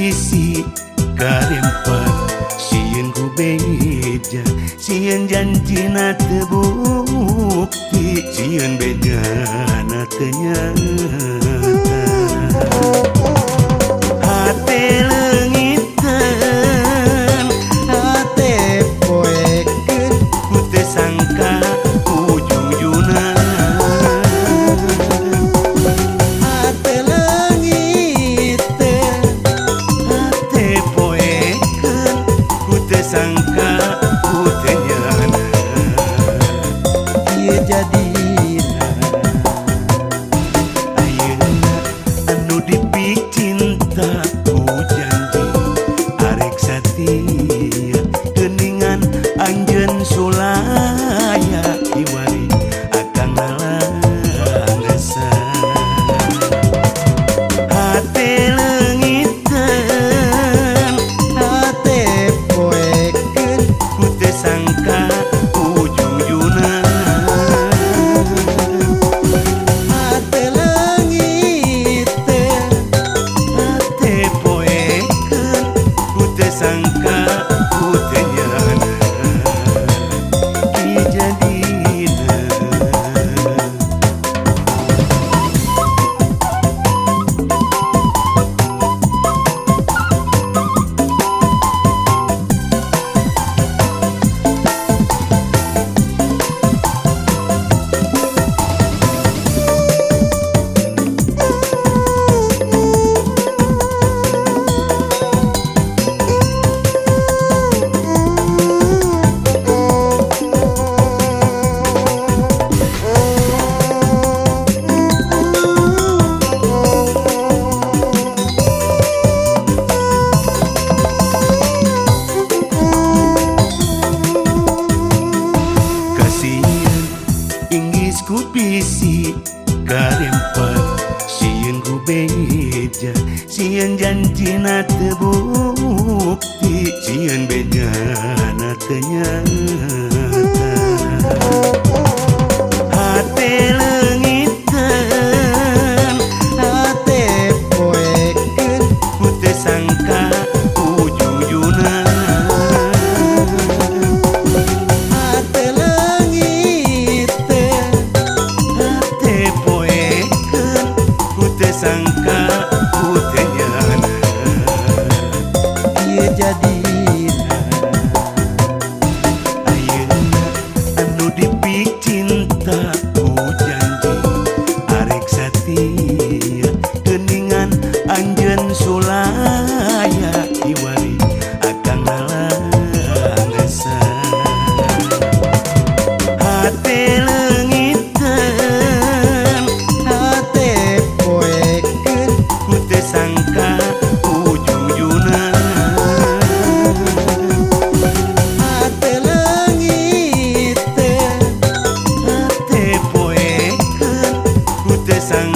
bisi karempat sieun ku beja sieun janjina teu bukti sieun bejana teu nyata hate leungiteun hate poekeun ku teu sangka ujung-ujungna hate leungiteun hate poekeun ku teu sangka ku teu nyana kieu jadina ayeuna anu dipicinta ku janji arek satia geuningan anjeun sulaya kiwari akang nalangsa hate leungiteun hate poekeun ku teu sangka ujung-ujungna hate leungiteun hate poekeun ku teu sangka ku teu nyana kieu jadina. Kasihan inggis ku bisi karempat sieun ku beja sieun janjina teu bukti sieun bejana teu nyata hate leungiteun hate poekeun ku teu sangka ujung-ujungna hate leungiteun hate poekeun ku teu sangka ku teu nyana kieu jadina ayeuna anu dipicinta ku janji arek satia geuningan anjeun sulaya kiwari akang nalangsa hate leungiteun hate poekeun ku teu sangka ujung-ujungna hate leungiteun hate poekeun ku teu sangka.